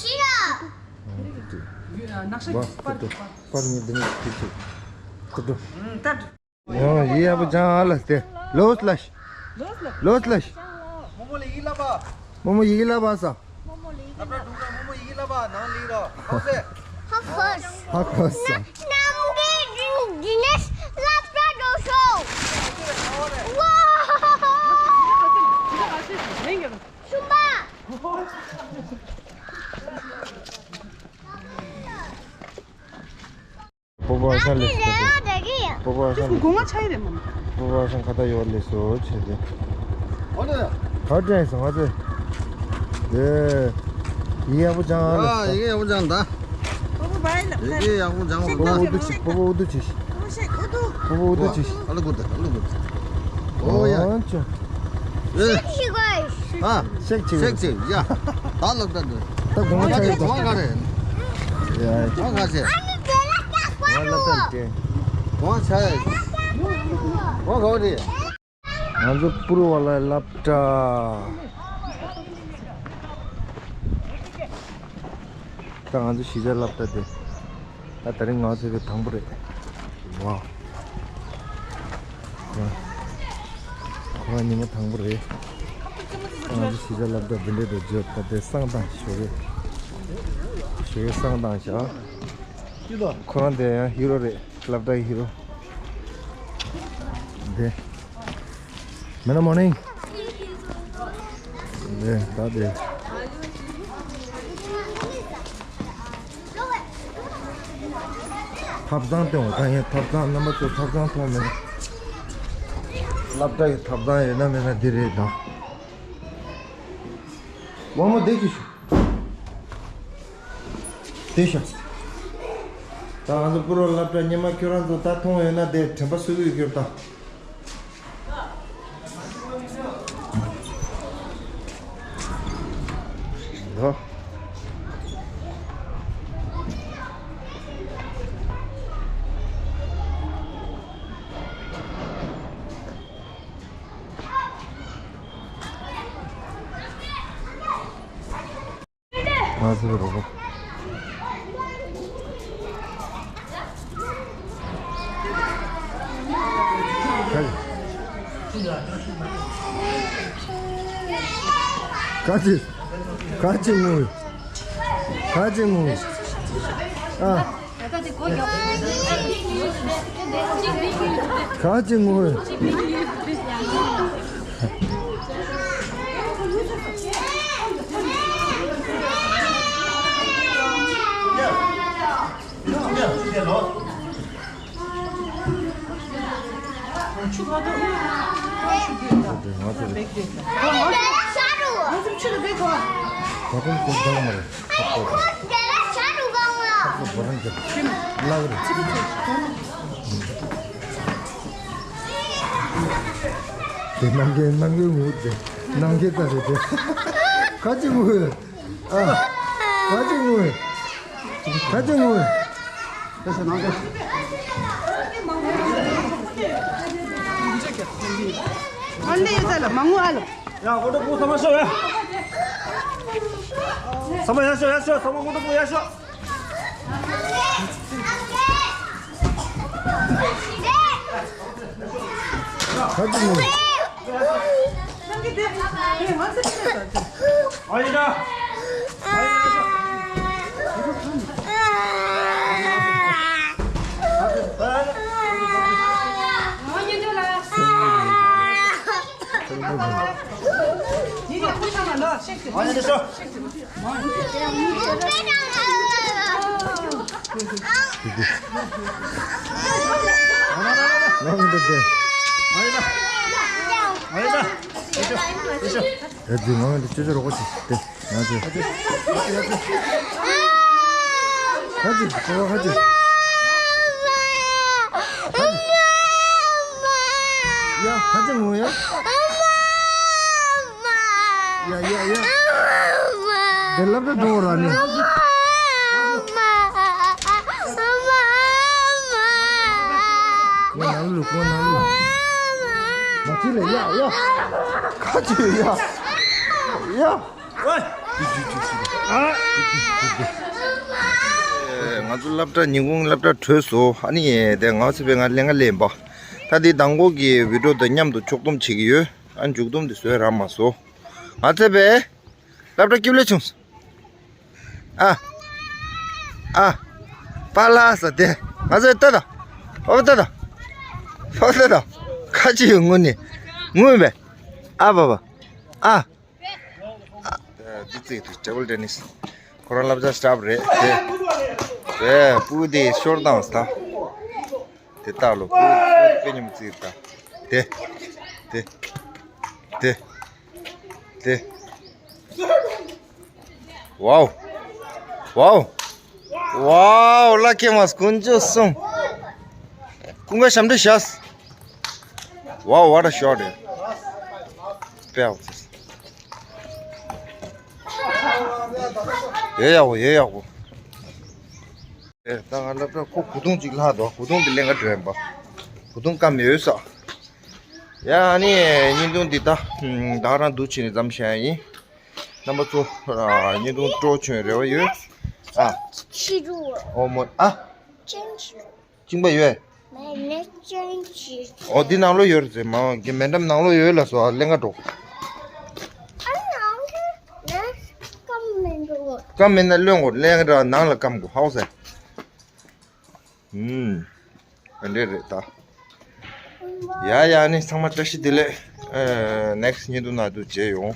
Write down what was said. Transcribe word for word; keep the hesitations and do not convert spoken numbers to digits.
ཤི་ར། ནག་ཤ་པར་པར་པར་ནི་འདི་ནི་ཁྱི་ཁྱི། ཁུ་ཏུ། ཡང་ཡི་ཡ་བུ་ཅང་ཨ་ལ་སྟེ། ལོས་ལ་ཤི། ལོས་ལ་ཤི། རྨོ་མོ་ལ་ཡི་ལ་བ། རྨོ་མོ་ཡི་ལ་བ་ས། ལ་པྲ་འགྲུག་ན་རྨོ་མོ་ཡི་ལ་བ་ནང་ལི་ར། ཧ་སེ། ཧ་ཧ་ཧ་ས། ནམ་གི་འདི་ནས་ལ་པྲ་འགྲོ་ཤོག་ཝ། ཤུམ་པ། སྤོ་བོ་ཨ་ཞང་ལས་སུ་ཁ་ཏ། སྤོ་བོ་ཨ་ཞང་ལས་སུ། སྒོ་ང་ཆ་ཡི་རེད་མམ། སྤོ་བོ་ཨ་ཞང་ཁ་ཏ་ཡོད་ལས་སུ་བྱེད་དེ། ག་དྲན་སོང་ང་ཚོས། དེ། ཡི་གེ་ཡག་པོ་སྦྱང་ཨ། ཡི་གེ་ཡག་པོ་སྦྱང་ད། ཡི་གེ་ཡག་པོ་སྦྱང་རོགས། སྤོ་བོ་འུ་དུ་ཆི། སྤོ་བོ་འུ་དུ་ཆི། སྤོ་བོ་འུ་དུ་ཆི། ཨ་ལ་གུ་ཏ། ཨ་ལ་གུ་ཏ། ཨོ་ཡ། ཨོ་ཅོ། ཨ། ཤེག་ཆི། ཤེག་ཆི་ཡ། ད་ལབ་ད་འདི། ད་གོང་ཆ་ཡོད་ད། གོང་ག་རེད། ཡ། གོང་ག་ཆེ། གོང་ལབ་ད་འདི། གོང་ཆ་ཡ། གོང་ག་རེད། ང་ཚོ་པུར་བ་ལ་སློབ་གྲྭ། ད་ང་ཚོ་གཞིས་ཆགས་སློབ་གྲྭ་དེ། ད་དེ་རིང་ང་ཚོ་དེ་དང་པོ་རེད། ཝའོ། ཁོ་རང་ཉི་མ་དང་པོ་རེད། ད་ང་ཚོ་གཞིས་ཆགས་སློབ་གྲྭ་འདི་འདྲས་དུ་བརྗོད་ད་དེ་བསང་བཏང་ཞོགས་ཀས། ཞོགས་ཀས་བསང་བཏང་བཞག་ཁོ་རང་དེ་ཡང་ཧི་རོ་རེད། སློབ་གྲྭའི་ཧི་རོ། དེ། མེ་ན་མོ་ནིང་། དེ་ད་དེ། ཐབ་ཚང་སྟོན་པ་ད་ཡིན། ཐབ་ཚང་རྣམ་པ་ཚོ་ཐབ་ཚང་མཐོང་མེད་ན། སློབ་གྲྭ་ཡི་ཐབ་ཚང་ཡོད་ན་མེད་ན་འདི་རེད་ད། ཝ་མོ་བདེ་སྐྱིད་ཤོག་བདེ་ཤོག་ད་ང་ཚོ་པུར་བ་སློབ་གྲྭ་ཉི་མ་ཁྱོད་རང་ཚོ་ད་མཐོང་ཡོད་ན་དེ་དྲན་པ་གསོས་ཀྱི་ཡོད་ད། ལོ། ང་ཚོའི་རོགས་པ། ག་ཅི། ག་ཅི་ངུ། ག་ཅི་ངུ། ཨ། ག་ཅི་ངུ། དེ་ནང་གི་ནང་གི་ངུ་དེ་ནང་གི་ད་རེད་དེ། ག་ཅི་ངུ། ཨ། ག་ཅི་ངུ། ག་ཅི་ངུ། ཨ་འདི་ཡོད་ས་ལ་མ་ངུ་ཨ་ལོ། ཡ་ངོ་ཏོ་པོ་ས་མ་ཤོ་ཡ། ས་མ་ཡ་ཤོ་ཡ་ཤོ། ས་མ་ངོ་ཏོ་པོ་ཡ་ཤོ། ག་ཅི་ངུ། ཨ་ཡི་ད། ཨ་ཡི་ད་ཤོ། ཡ་ཅི་ང་འདི་ཅོ་ཅོ་རོགས་ཅི་དེ་ང་ཅི། ཁ་ཅི་ཁ་ཅི། ཡ་ཁ་ཅི་ངུ་ཡ། ཡ་ཡ་ཡ། དེ་ལབ་ད་འགྲོ་ར་ནི། ཁོ་ནང་ལུ་ཁོ་ནང་ལུ། མ་ཅི་ལེ་ཡ་ཡ། ཁ་ཅི་ཡ། ཡ། ང་ཚོ་སློབ་གྲྭ་ཉིན་གུང་སློབ་གྲྭ་གྲོལ་སོང་། ཨ་ནི་དེ་ང་ཚོ་པའི་ང་ལས་ང་ལེན་པ། ད་དེ་དང་པོ་གི་བི་ཌིའོ་དང་མཉམ་དུ་ཕྱོགས་བསྡོམས་བྱེད་ཀྱི་ཡོད། ཨ་མཇུག་བསྡོམས་དེ་བཟོས་རག་མ་སོང་། ང་ཚོ་པའི་སློབ་གྲྭ་སྐྱིད་ལས་བྱུང་སོང་། ཨ། ཨ། པཱ་ལགས་ཟེར་དེ། ང་ཚོའི་ལྟོས་དང་། ཨོ་ལྟོས་དང་། ཨོ་ལྟོས་དང་། ཁ་ཅིག་ཡོད་ངུ་ནི། ངུ་མེད། ཨ་བ་བ། ཨ། ཨ། འདི་རྩེད་དུ་ཊེ་བལ་ཊེ་ནིས། ཁོ་རང་བསླབ་བྱ་སྟབས་རེད་དེ། དེ་སྤུ་གུ་དེ་ཤོར་བཏང་ཟེར་ད། དེ་ལྟ་ལོ་སྤུ་གུ་དཔེ་ཉམས་རྩེད་ད། དེ། དེ། དེ། དེ། ཝའོ། ཝའོ། ཝའོ། ལ་ཁེ་མ་སྐུ་མཆུ་སུང་། ཀུན་དགའ་ཞབས་འདྲེན་བྱས། ཝའོ། What a shot. ཡེ་ཡག་པོ། ཡེ་ཡག་པོ། ཨེ། ད་ང་སློབ་གྲྭ་ཁོ་གོས་ཐུང་གཅིག་ལྷག་འདུག་གོས་ཐུང་དེ་ལེན་ག་འགྲོ་ཡིན་པ། གོས་ཐུང་སྐམ་ཡོད་ས། ཡ། ཨ་ནི་བརྙན་ཐུང་འདི་ད་ད་རང་འདུག་བྱས་ནས་མཚམས་བཞག་ཡིན། རྣམ་པ་ཚོ་བརྙན་ཐུང་སྤྲོ་བྱུང་རེ་བ་ཡོད། ཨ། ཕྱི་རུ། ཨོ་མོ། ཨ། ཅན་ཕྱི་རུ། གཅིན་པ་ཡོད། མེད་ནས་ཅན་ཕྱི་རུ། ཨོ། འདི་ནང་ལོགས་ཡོད་རེད་ཟེར། མ་འོང་གི་མེ་འགྲམ་ནང་ལོགས་ཡོད་ལ་སོ། ལེན་ག་འགྲོ། ཨ། ནང་ལོགས་ནས་སྐམ་མི་འགྲོ། སྐམ་མེད་ན་ལོན་གོ། ལེན་ག་འགྲོ། ནང་ལ་སྐམ་གོ། ཧའོ་ཟེར། ཨུམ། ཨ་འདྲས་རེད་ད། ཡ་ཡ། ནི་ཚང་མ་བཀྲ་ཤིས་བདེ་ལེགས། ཨ། ནེག་སི་བརྙན་ཐུང་ནང་དུ་མཇལ་ཡོང་།